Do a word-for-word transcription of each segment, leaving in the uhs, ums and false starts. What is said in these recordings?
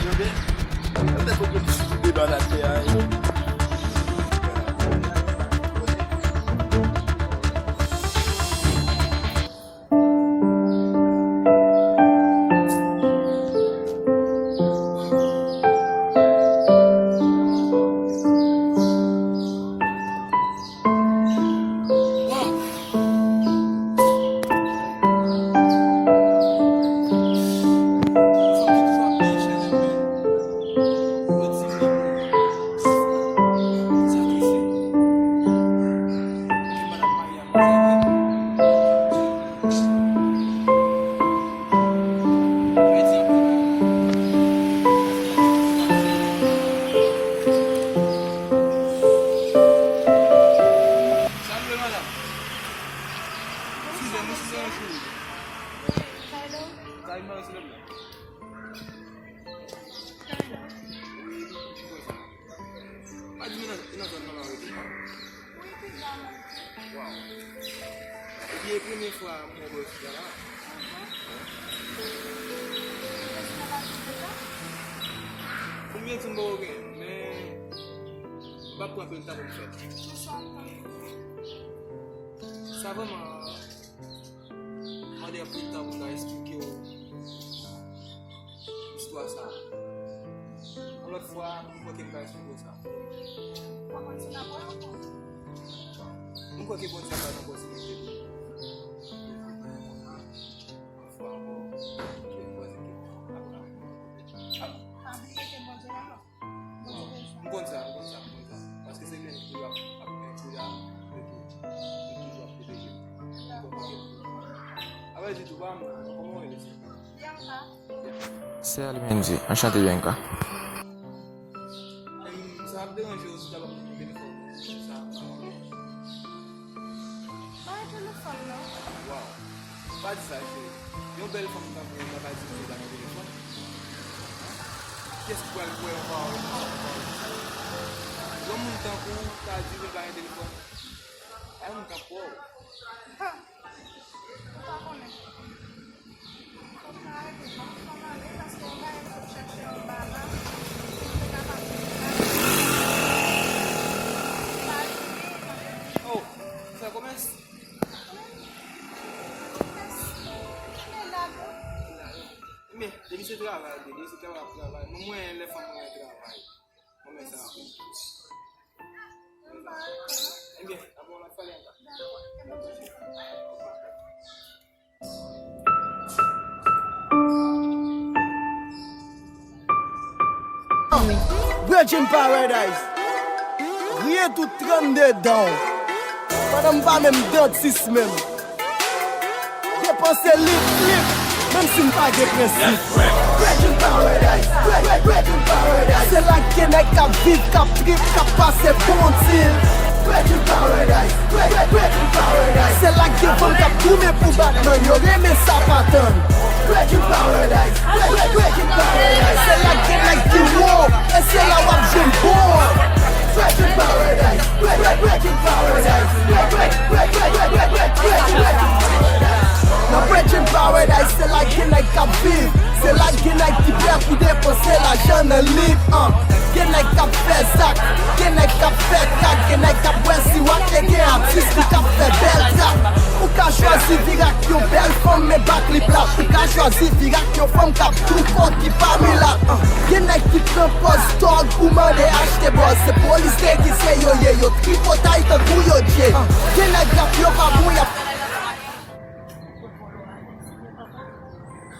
Tande? Tande pou tout deba n ap fè a, wi. Sa vle, madanm? Eskize m, si se yon cheri. Sa vle mari, silvouplè. Wi, wi, wi, wi. Pa di m nan, nan zòn nan mari, non? Wi, piga mwen. Waw. Epi e premye fwa mwen wè w chita la. Konbyen ti m poko gen, men m p ap pran anpil tan pou m fè l. Sa vrèman mande anpil tan pou m ta esplike w istwa sa a. Yon lòt fwa, m kwè ke m ka esplike w sa. M kwè ke Bondye ap ba nou posiblite pou yon fwa ankò, ke Bondye ke ap, ap, ap, m konn sa, m konn sa, m konn sa. Paske se li menm ki toujou ap, ap, ap, ap pwoteje m. Apre di tou, pa m, kòman w rele, sè? Bianca. Sè Almendi, anchante Bianca. Em, sa ap deranje w si w ta ban m nimewo telefòn ou, sa ap ba w. Bay telefòn nan. Waw. Pa di sa, cheri. Yon bèl fanm tankou w ta bay timoun yo ba yon telefòn? Kiyès ki pral kwè yon pawòl, yon pawòl, yon pawòl konsa? Yon moun tankou w ta di w vin ba yon telefòn? Ay, moun k ap kwè w. Ha! Ou pa konnen. Fòk mwen arete, fòk mwen ale, paske yon bagay m sot chèche anba la, m te kapab jwenn la. Oh, ou fè komès? Komès. Mwen la tou. Ebyen, depi se travay, depi se travay, travay. Mwen, mwen, lè fanm mwen travay. Mwen, men sa. Ebyen, apre w ap pale ankò. Bredjin Paradise. Griyen tout trannde dan w. Pandan m pa menm dantis menm. Depanse lip, lip, menm si m pa gen prensip. Bredjin Paradise, Bredjin Paradise. Se la k gen nèg k ap viv, k ap trip, k ap pase bon dil. Bredjin Paradise, Bredjin Paradise. Se la k gen fanm k ap goumen pou bat nan yo, renmen sa pa tann. Bredjin Paradise, Bredjin Paradise. Se la k gen nèg ki wo, e se la w ap jwenn bon. Bredjin Paradise, Bredjin Paradise. Nan Bredjin Paradise, se la k gen nèg k ap viv, se la k gen nèg ki prè pou depanse lajan nan lib. An, gen nèg k ap fè zak, gen nèg k ap fè kak, gen nèg k ap bwè siwak, e gen atis ki k ap fè bèl trap. Ou ka chwazi vire ak yon bèl fanm, men bak li plat. Ou ka chwazi vire ak yon fanm k ap tou fò ki pa milat. An, gen nèg ki pran pòz tòg pou mande achte bòz. Se polis degize yo ye, yo tripotay tankou yo dje. An, gen nèg rap yo pa bon, y ap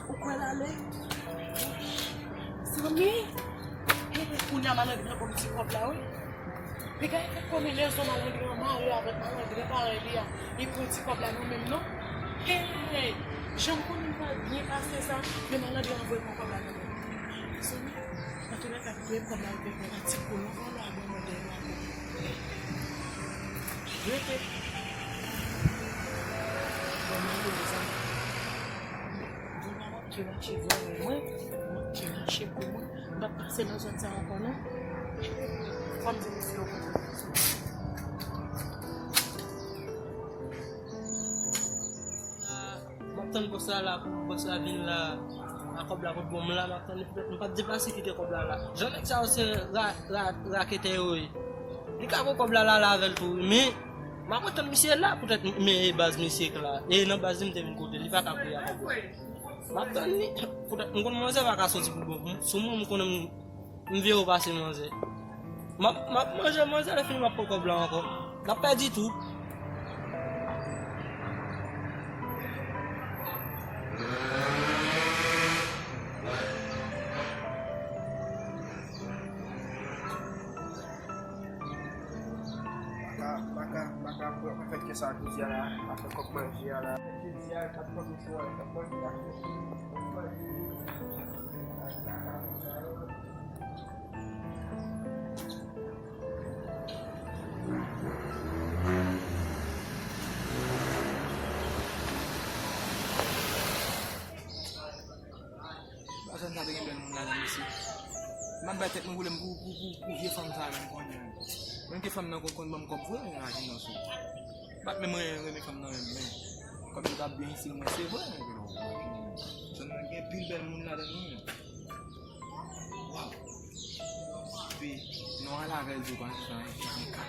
Ou kwè l ale? Zanmi, kounye a malandren pran ti kòb la, wi. Piga e fè konbinezon malandren an mare avèk malandren parèy li a. Li pran ti kòb la nan men m, non. Hey, jan m konnen m pral byen pase sa, men malandren an voye pran kòb la nan men m. Zanmi, antoulèka, premye kòb la, l te pran ti kou, non, vòlè a ban mwen dèyè la. Rete. Bon, mwen, mezanmi. Bon, mwen, m ap tou mache vòlè mwen, m ap tou mache pou mwen. M p ap pase nan zòn sa ankò, non. Fò m di misye yo kontan. M ap tann bòs la la pou bòs la vin la. A kòb la kot bon m la, m ap tann li poutèt m p ap deplase kite kòb la la. Jan nèg sa yo se ra, ra, raketè yo ye. Li ka pran kòb la, l ale avè l tou wi, men m ap ret tann misye la poutèt m, men e baz misye k la. E nan baz li m te vin kote, li pa ka kouri a kòb la. M ap tann li poutèt m konn manzè pa ka soti pou bon. Sou mwen m konnen m M vye w pase manzè. M ap, m ap manje manzè, lè fini m ap pran kòb la ankò. N ap pèdi tou. Baka, baka, baka, baka fè kè sa jodi a la, baka kòk manje a la. Jodi a, kat kòk misye a, kat manje a. Pèsòn sa te gen bèl moun ladan l isi. M ap bay tèt mwen pwoblèm pou, pou, pou, pou vye fanm sa a menm kounye a. Menm ke fanm nan konn, konn ban m kòb vre, imajine w sou. M pa t menm renmen, renmen fanm nan menm, men kòm li t ap byen itil mwen, se vre, men, zòn nan gen pil bèl moun ladan l wi. Waw. Epi, non, al avè l tou, pa gen tan, Bianca,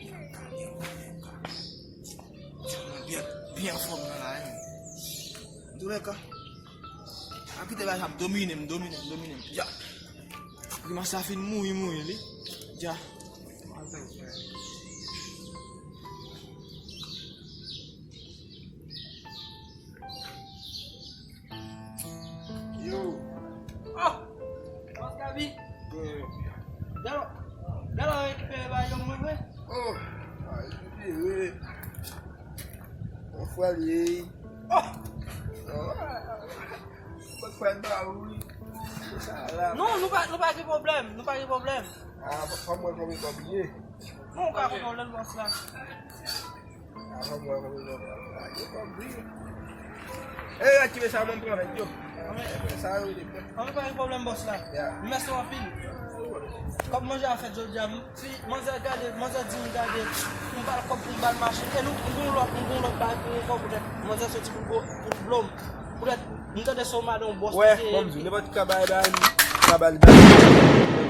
Bianca, Bianca, Bianca. Tèlman byen, byen anfòm nan la, wi. Antoulèka, a kite bagay sa ap domine m, domine m, domine m. Ya. Grimas la fin mouri, mouri, li. Ya. Yo. Oh! Bòs Gaby. Yo. Dalo. Dalo rekipere bagay yo mwen vre. Oh! Ay, rekipere. Yon fwa l ye. Oh! Oh! Mwen fè l ba ou wi. Sa la. Non, nou pa, nou pa gen pwoblèm, nou pa gen pwoblèm. Ah, fò, fò mwen konbyen kòb li ye. Non, ou ka kontan lè l bòs la. Ah, fò mwen konbyen kòb la. Gen kòb li. E, aktive sa mwen pran avèk yo. Sa yo li. Ann pa gen pwoblèm bòs la. Ya. Mèsi anpil. Kòb manje a fèt jodi a. Si manzè gade, manzè di m gade, m ba l kòb pou m ba l machin. E nou, m gon lòt, m gon lòt bagay pou nou fè poutèt manzè soti pou l bo-, pou l blo m. Poutèt m tande se yon madan yon bòs. Wè, li te, bon, m di w, nenpòt ki ka bay, bay, m ka ba l, bay,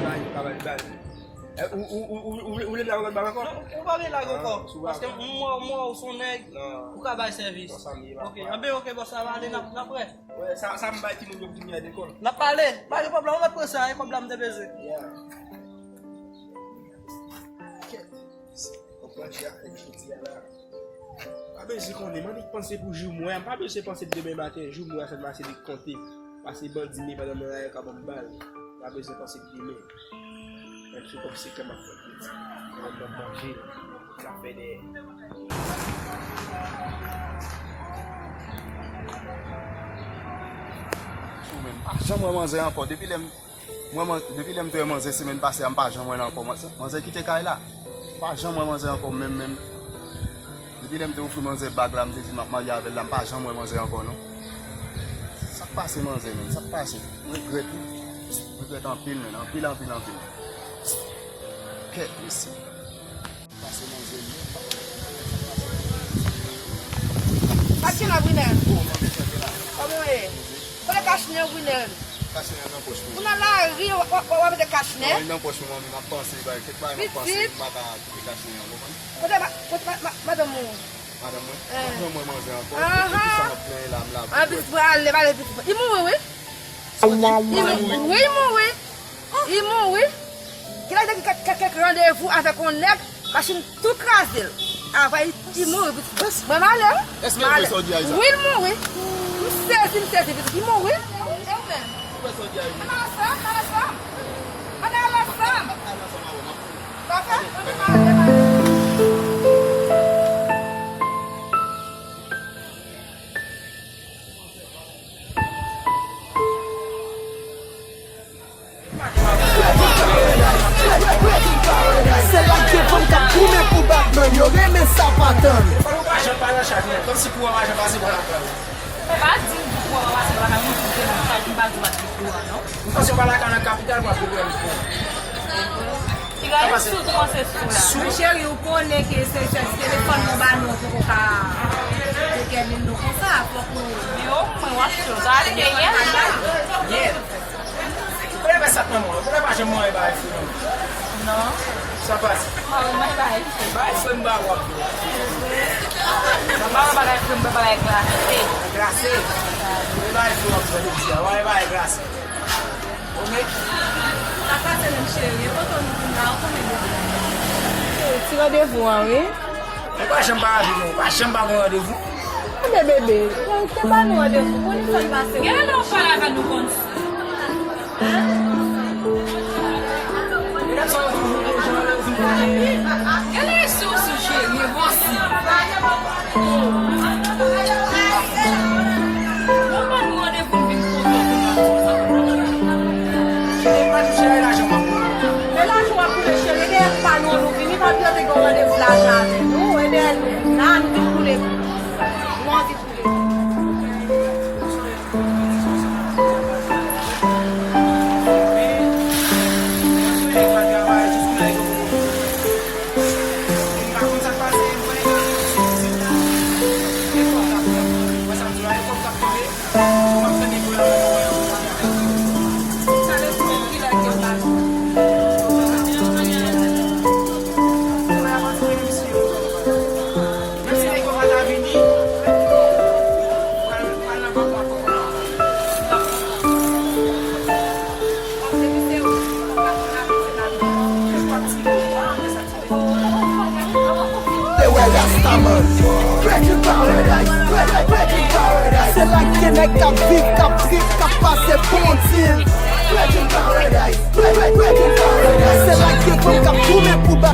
bay, m ka ba l, bay. Eh, ou, ou, ou, ou, ou, ou vle lage lòt bal ankò? Non, ou pa vle lage ankò. Ah, sou bal. Paske m wè, m wè w se yon nèg, ou ka bay sèvis. Non, sa m ye, pa. Ok, anben, ok, bòs la, ale, n ap, n ap wè. Wè, sa, sa m bay timoun yo pou timoun yo lekòl. N ap pale, pa gen pwoblèm, ou mèt pran sa, e kòb la m te bezwen. Yeah. Kèt. Kòb manje a fèt jodi a la. Pa bezwen konnen, m annik panse pou jou mwen an, m pa bezwen panse demen maten, jou mwen an sèlman se li k konte. Pase bandi m ye pandan mwen la, yo ka ban m bal. M pa bezwen panse pou demen. Menm si w kòm se kè m ap fè piti. Mwen ban m manje, m ka fè dèyè. Sou menm, pa janm wè manzè ankò. Depi lè m, mwen, man-, depi lè m te wè manzè semèn pase a, m pa janm wè l ankò. Manzè, manzè kite kay la. M pa janm wè manzè ankò menm, menm. Depi lè m te ofri manzè bag la, m te di m ap marye avè l la, m pa janm wè manzè ankò non. Sa k pase manzè menm? Sa k pase? M regrèt wi. M regrèt anpil menm, anpil, anpil, anpil. Kèt mesye. Pase manzè menm. Sa k gen la Brinèl? Kòman w ye? Kote kachnen Brinèl? Kachnen an nan pòch mwen. Ou nan lari, w, w, w, w ap mete kachnen? Non, li nan pòch mwen, manmi, m ap panse, bay, kèk bagay m ap panse, m pa ka kite kachnen an, konprann? Kote ma-, kote ma-, ma-, madanm ou? Madanm mwen? Eh. Madanm mwen manzè ankò. Aha. Epi sa m ap plenyen la, m la. Ah, pitit mwen, ale, ale, pitit mwen. Li mouri, wi. Li mouri. Wi, li mouri. Li mouri. Genlè li te gen kèk, kèk, kèk randevou avèk yon nèg, machin tou kraze l. Apre li, li mouri, pitit mwen. Mwen m ale, wi. Èske w kwè sa w di a, Isa? Wi, li mouri. M sezi, m sezi, pitit, li mouri. E ou menm? Ou kwè sa w di a, Isa? Ann al ansanm, ann al ansanm. Ann al ansanm. Pafè? Ann ale, ann ale. Se la k devan m k ap goumen pou Batman, yo renmen sa pa tann. Fò nou pa janm pale an chak nèt, kòmsi kouran pa janm pase bò lakay ou. Pa di m pou kouran pa pase bò lakay mwen, m kite nan kay, m pa di w pa kite kouran, non. M panse w pa lakay nan kapital, w ap gen pwoblèm pou. Piga yo sou tou panse sou la. Mwen cheri, ou konnen ke se sèl ti telefòn nou ba nou, poko ka detèmine nou konsa, fòk nou. Men omwen w ap chanje, gade, gade. Mwen bay frè m. Non. Sa pase? Mwen bay frè m. Bay frè m bagay. Mwen bay bagay frè m, bagay glase. Glase? Mwen bay frè m, bagay glase. Sa pase menm cheri, e poto nou vin la, ou konnen bebe. Ti randevou an, wi. Ou pa janm pa avè nou, ou pa janm pa gen randevou. Ebyen bebe, se pa nou randevou, pou nou fè l pase. Gen lè w pale avè nou konsa. Gen lè se ou sou cheri, bon si. Bon, pa nou randevou vin kote. Cheri, pa di cheri lajan w ap koule. Men lajan w ap koule, cheri, gen pa nou nou vini, pa di yo te gen randevou lajan avè nou, ebyen nou la, nou vin koule. Nou anvi koule. Te wè Rastaman. Breaking Paradise, break, breaking Paradise. Se la ke nèg k ap viv, k ap trip, k ap pase bon dil. Breaking Paradise, break, break, breaking Paradise. Se la ke fanm k ap goumen pou ba.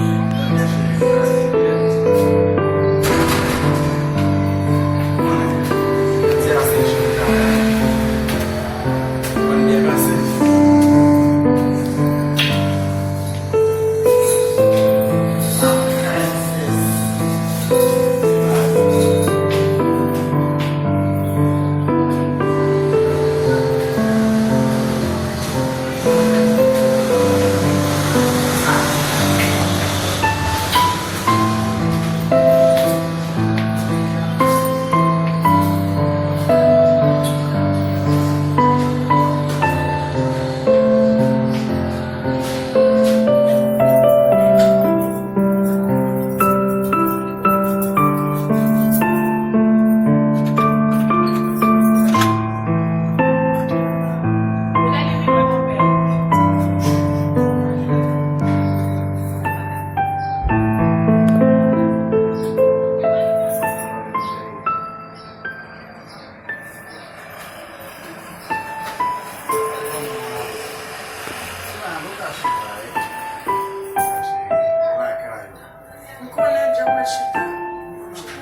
M konnen djab mèt chita.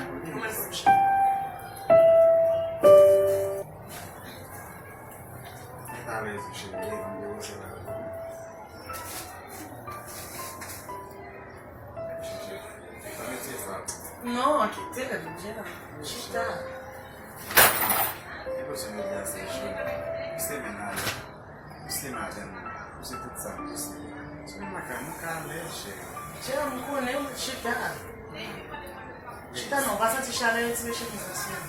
Mwen menm chita. Mèt alèz wi cheri, m depoze la. Cheri, pa mete sa. Non, kite l, m byen la. Chita. Depoze jodi a se jou. Ou se mennaj. Ou se madanm. Ou se tout sa m posede. Sou lakay mwen, ou ka alèz, cheri. Cheri, m konnen, m chita. Chita non, pa santi chalè yo, ti mesye konsa, cheri.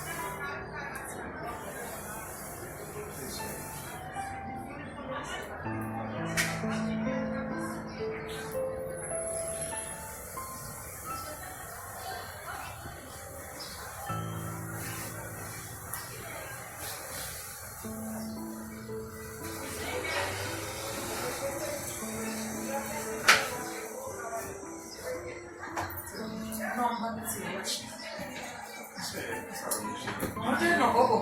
Non, m pa mete wach. Monte non, koko.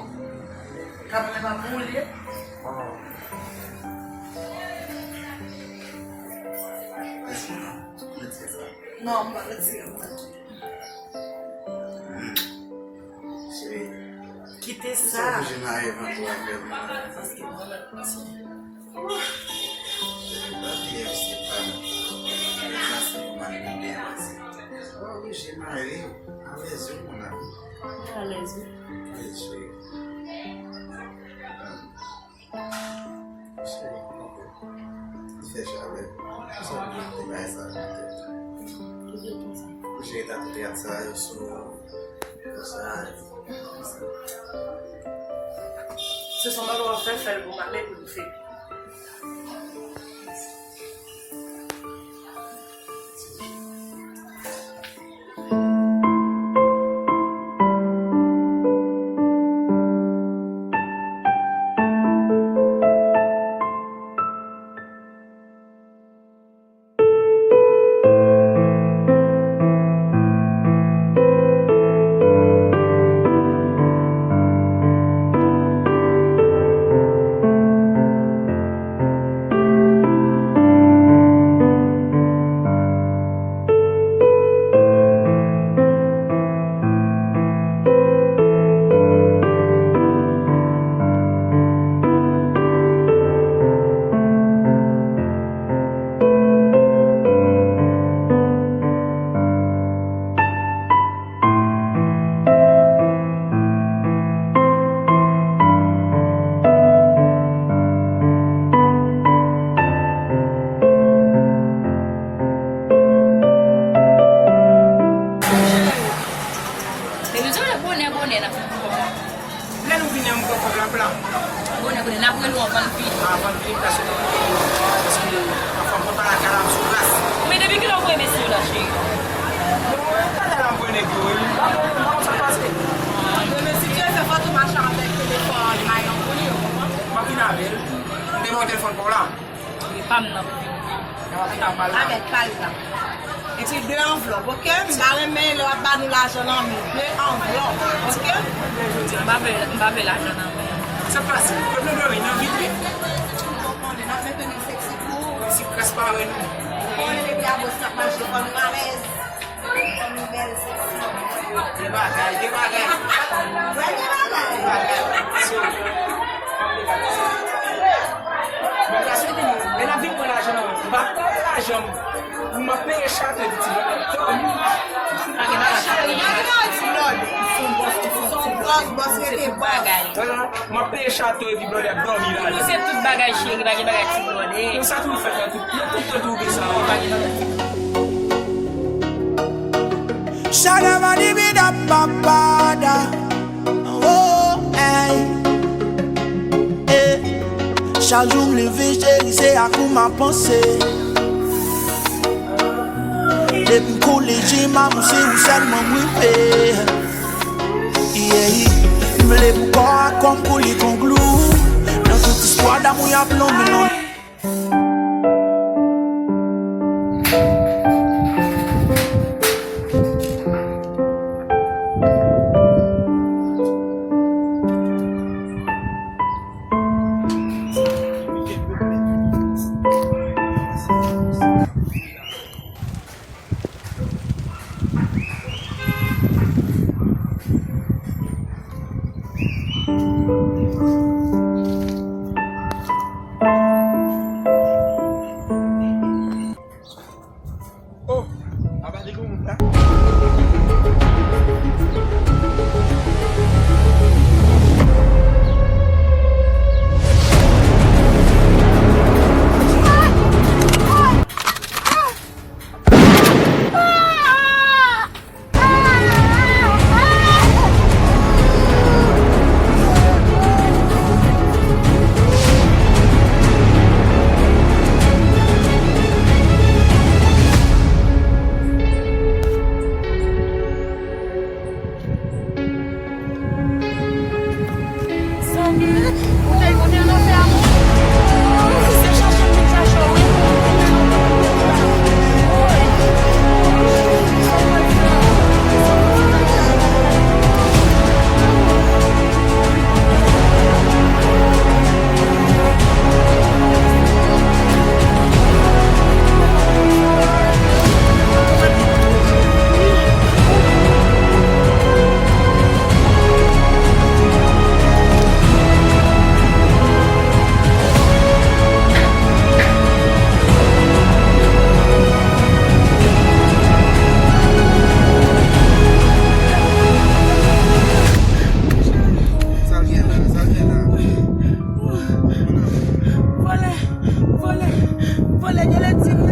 Kamera pa pou ou l ye? Non, m pa retire, m pa retire. Cheri, kite sa. Sa oblije mare vant ou avè m. Paske mwen mèt pase. Cheri, pa bliye m se pa m. Sa se pou m al byen pase. Ou oblije mare. Alèz wi, mon amour. Alèz wi. Alèz, cheri. Cheri, ok. Li fè chalè. Sa w vle te bay sa nan tèt. Ou jere ta tout teyat sa yo sou, sou sa. Se son bagay w ap fè, fè l pou m ale pou m fè. Avan de vin pèsonèl, paske pafwa m konn pale ak Adam sou plas. Men depi kilè w voye mesye yo la, cheri? Bon, talè la m voye nèg yo, wi. M pa konn, m pa konn sa k pase. Demen, si Dye vle, fò tou mache avèk telefòn Mayon pou li, ou konprann? M ap vin avè l. M te ba w telefòn pa w la. Wi, pa m nan. Avèk pa l la. Epi de anvlòp, oke? M pa renmen lè w ap ba nou lajan nan men. De anvlòp, oke? M pa vle, m pa vle lajan nan men. Sa pase? Kot nou dòmi? Nan vit li? Ou konnen, n ap mete nou seksi tou. Kòmsi kras pa wè nou. Ou konnen depi a bòs n ap mache, fò nou alèz. Fò nou bèl, seksi. Gen bagay, gen bagay. Wè, gen bagay. Gen bagay. So, men la sou tou, men n ap vin pran lajan nan men. M pa pran lajan m. M ap peye chato epi ti blòdè ap dòmi. Cheri, pa gen bagay ti blòdè. Ou se yon bòs, ou se yon bòs, bòs rete bòs. M ap peye chato epi blòdè ap dòmi la. Nou se tout bagay cheri, pa gen bagay ti blòdè. Sa tou fèt nan tout, nan tout tan tou gen sa. Pa gen bagay. Shadabadibida papada. Oh, hey. Eh. Chak jou m leve, cheri, se ak ou m ap panse. Depi m koule je m, amour, se ou sèlman m reve. Yeah. M vle pou kò a kò m koule kon glou. Nan tout istwa damou y ap lonmen lonmen. Oh, apa te gen moun la? Zanmi, ou te konnen nan fè amour? Se chache m vin chache w, wi. Sa l gen la, sa l gen la. Vòlè, vòlè, vòlè, genlè di m